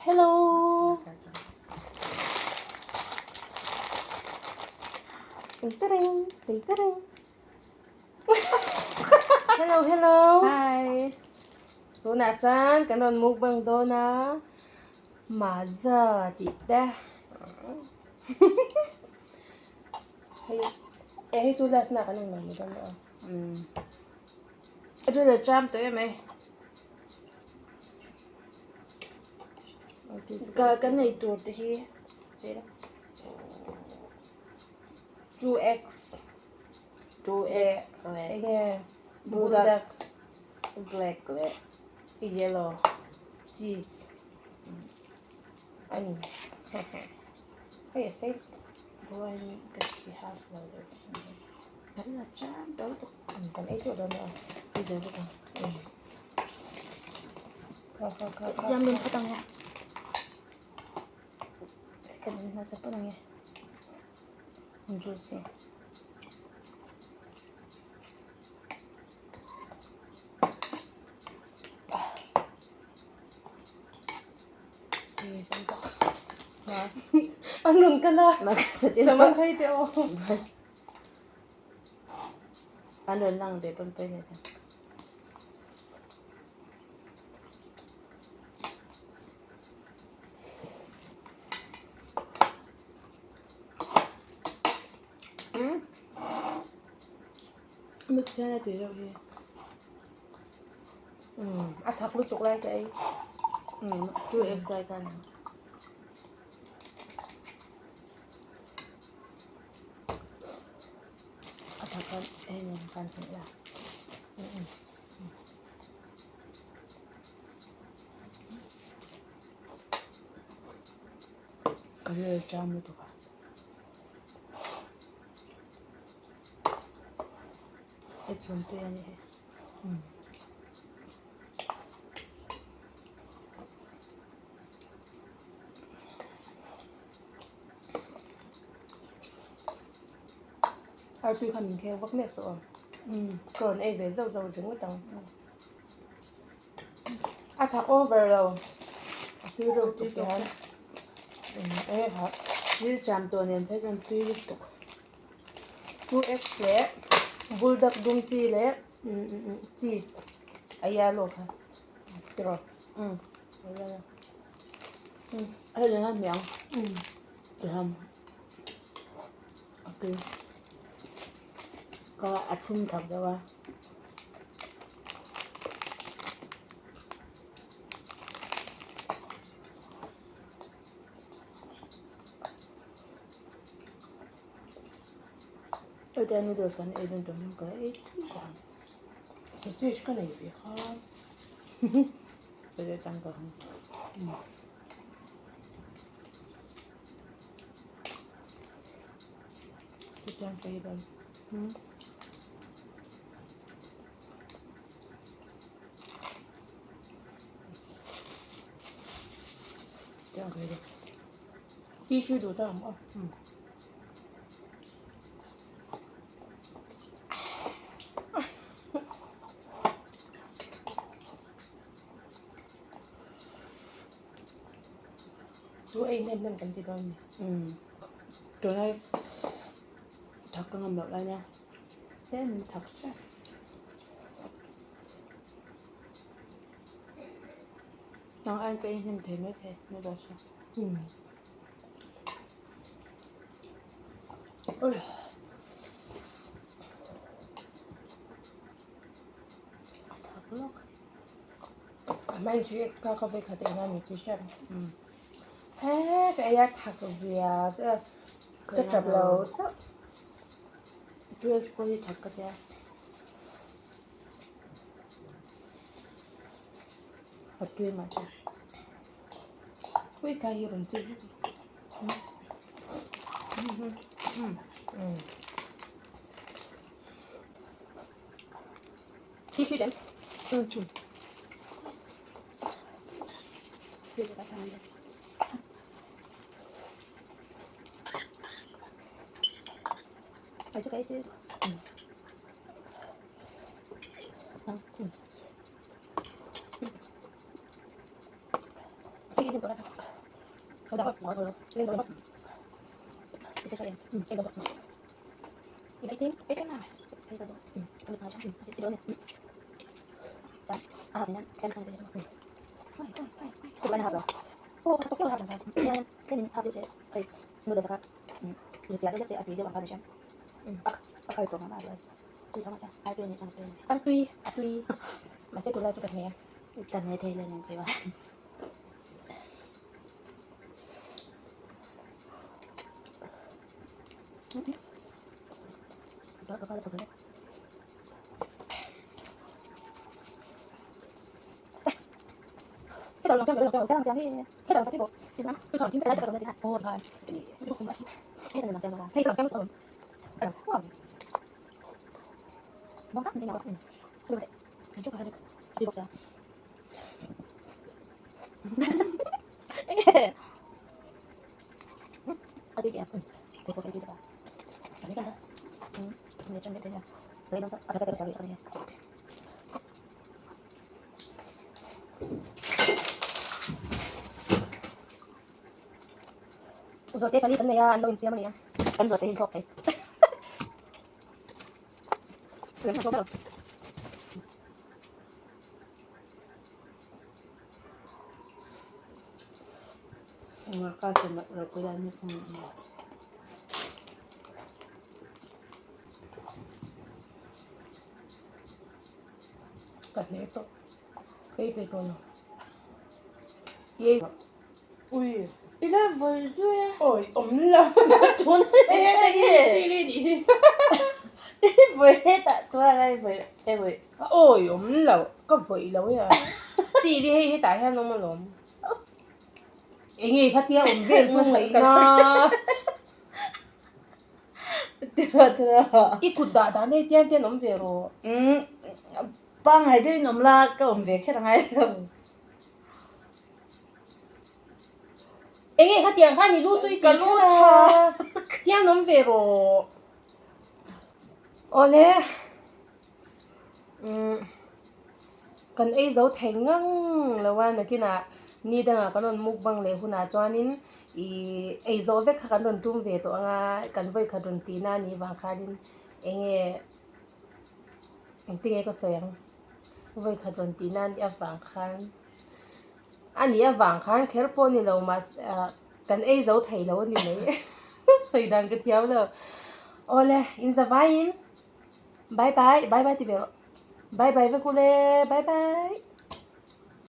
Hello. Ting tering, ting tering. Hello, hello. Hi. Tunah chuan kan rawn mukbang dawn a, Maza tih te. Hei, eh hei chu last na kan ang lo mai dawn a. A ril a cham tawh em ai. Ka kan nei tur te hi sawi la. 2x 2x leh enge buldak black leh yellow cheese ani hei a sei Buain ka si half lo deuh a ril a cham tawh lutuk. Kan ei teuh dawn a ei zo bawk ang. Kha kha kha kha. Siam dawn phawt ang e. Kan in hmasa phawt ang e. Juice hi. An rawn kal a. Saman phei teh aw. An rawn lang ve pawn pawi leh ta. Mix hian a tui deuh hi. A thak lutuk lai ka ei. 2x lai khan ang. A thak khan hei nen khan thun ila. Ka ril a cham lutuk a. Hei chhum tui a ni hei. Artui kha min kheng vak miah suh aw. Ka rawn ei ve zauh zauh ringawt ang. A thak over lo. A tui reuh tuk hian. Eng kha. Ril cham tawh nen phei chuan tui lutuk. 2x leh buldak dum chi leh cheese a yellow kha tiraw. Hei leh ngat hmiang. Tiham. A tui. Ka a thlum thak deuh a. Heta noodles kan ei dawn tawh hian ka la ei tui khawp ang. Sausage ka nei ve kha. Heta tang ka han. Chutiang ka ei dawn. Chutiang ka ei dawn. Tissue duh chuan ang aw. Tu ei nem nem kan ti dawn mi. Tunlai thak ka ngam loh lai nia. Tlem in thak chiah. Nang aiin ka ei hnem thei maithei noodles chu. Oi. A thak lawk. A hmain 3x kha ka vei khat eng a ni chu hriat. He ka ei a thak zia ka tap lo chauh. 2x pawh hi thak ka tia. A tui mahse. Ui tlai hi rawn chi zuk zuk. Tissue dem. Ai chu ka ei tui. Artui a tui mahse tunlai chu ka hne a. Ka hne thei lo nen phei va. Zawhte pali kan nei a, an lo infiam a ni a. Kan zawhte hi thlawk thei. Ka hne tawh. Ka ei peih tawh lo. Ye. Ui. I la vawi zui a. Awi awm lo. Tun I vawi hetah tuar a i vawi e vawi. Awi awm lo. Ka vawi lo e a. Steel hi hei hetah hian awm alawm. Enge khatia awm vel chu ngaihna. Tira tira. I kut dah dan hei tian tian awm ve rawh. Umm pangngai deuhin awm la ka awm ve kher angai lo. Enge khatiang khan i lu chu i Ka lu tha. Tian awm ve rawh. Awle. Umm kan ei zo thei ngang lo a nakinah ni dangah kan rawn mukbang leh hunah chuanin ih ei zawh vek kha kan rawn tum ve tawh ang a kan vawikhat rawn tihna a nih vang khanin enge engtin nge ka sawi ang vawikhat rawn tihna a nih avang khan a nih avang khan kher pawh a ni lo mahse ah kan ei zo thei lo a ni mai sawi dan ka thiam lo awle inzavaiin. Bye bye, bye bye ti ve rawh. Bye bye vek ule, bye bye.